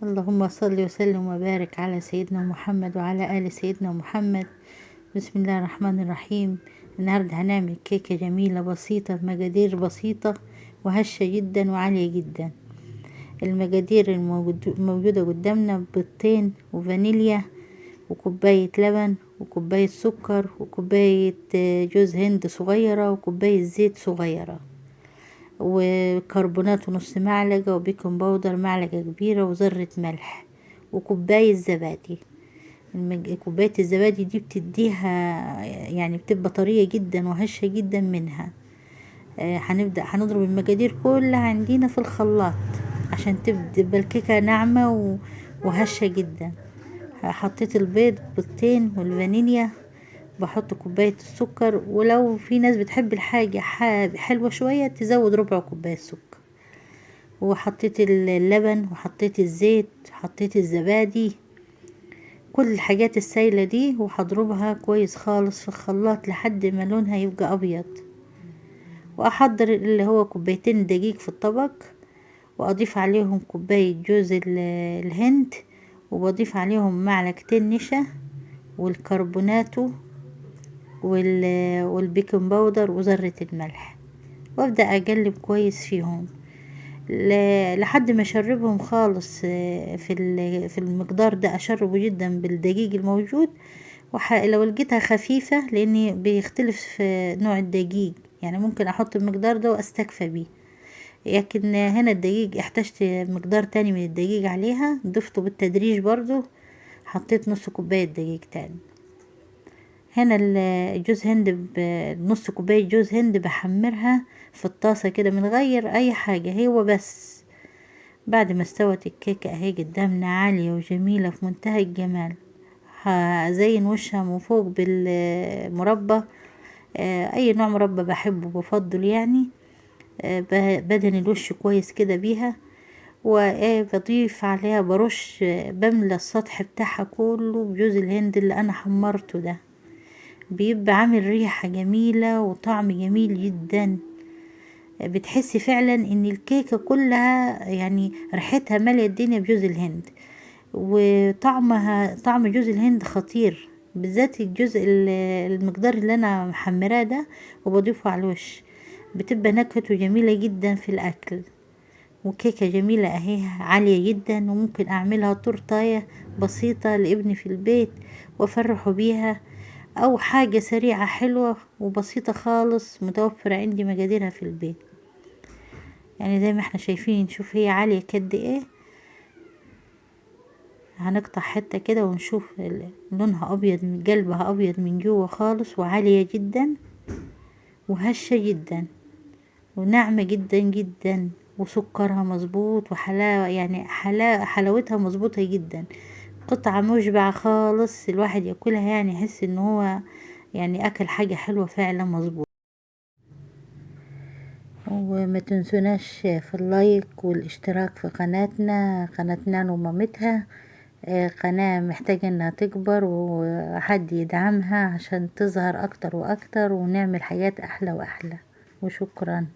اللهم صل وسلم وبارك على سيدنا محمد وعلى آل سيدنا محمد. بسم الله الرحمن الرحيم. النهاردة هنعمل كيكة جميلة بسيطة بمقادير بسيطة وهشة جدا وعالية جدا. المقادير الموجودة قدامنا بيضتين وفانيليا وكوباية لبن وكوباية سكر وكوباية جوز هند صغيرة وكوباية زيت صغيرة وكربونات ونص معلقة و baking powder معلقة كبيرة وذرة ملح وكوباية زبادي. كوباية الزبادي دي بتديها يعني بتبقى طرية جدا وهشة جدا منها. هنضرب المقادير كلها عندنا في الخلاط عشان تبقى الكيكة ناعمة وهشة جدا. حطيت البيض بيضتين والفانيليا، بحط كوباية السكر، ولو في ناس بتحب الحاجة حلوة شوية تزود ربع كوباية سكر. وحطيت اللبن وحطيت الزيت وحطيت الزبادي، كل الحاجات السايلة دي، وهضربها كويس خالص في الخلاط لحد ما لونها يبقى أبيض. وأحضر اللي هو كوبايتين دقيق في الطبق، وأضيف عليهم كوباية جوز الهند، وبضيف عليهم معلقتين نشا والكربوناتو وال baking powder وذرة الملح، وابدأ اقلب كويس فيهم لحد ما اشربهم خالص. في المقدار ده اشربه جدا بالدقيق الموجود. لو لقيتها خفيفة، لان بيختلف في نوع الدقيق، يعني ممكن احط المقدار ده واستكفى بيه، لكن هنا الدقيق احتجت مقدار تاني من الدقيق عليها، ضفته بالتدريج برضو، حطيت نص كوباية دقيق تاني. هنا الجوز هند نص كوباية جوز هند بحمرها في الطاسة كده من غير اي حاجة، هو بس بعد ما استوت الكيكة اهي قدامنا عالية وجميلة في منتهى الجمال. هزين وشها من فوق بالمربى، اي نوع مربى بحبه بفضل يعني، بدهن الوش كويس كده بيها، وبضيف عليها برش، بملى السطح بتاعها كله بجوز الهند اللي انا حمرته ده، بيبقى عامل ريحة جميلة وطعم جميل جدا. بتحسي فعلا ان الكيكة كلها يعني ريحتها مالية الدنيا بجوز الهند، وطعمها طعم جوز الهند خطير، بالذات الجزء المقدار اللي انا محمراه ده وبضيفه على الوش، بتبقى نكهته جميلة جدا في الاكل. وكيكة جميلة اهي عالية جدا، وممكن اعملها تورتاية بسيطة لابني في البيت وافرحه بيها، او حاجة سريعة حلوة وبسيطة خالص متوفرة عندي مقاديرها في البيت. يعني زي ما احنا شايفين، نشوف هي عالية قد ايه. هنقطع حتة كده ونشوف لونها ابيض، قلبها ابيض من جوه خالص، وعالية جدا وهشة جدا وناعمة جدا جدا، وسكرها مظبوط، وحلاوة يعني حلاوتها مظبوطة جدا. قطعة مشبعة خالص، الواحد ياكلها يعني يحس ان هو اكل حاجة حلوة فعلا مظبوط. وما تنسوناش في اللايك والاشتراك في قناتنا، قناة نانو ومامتها، قناة محتاجة انها تكبر وحد يدعمها عشان تظهر اكتر واكتر، ونعمل حاجات احلى واحلى. وشكرا.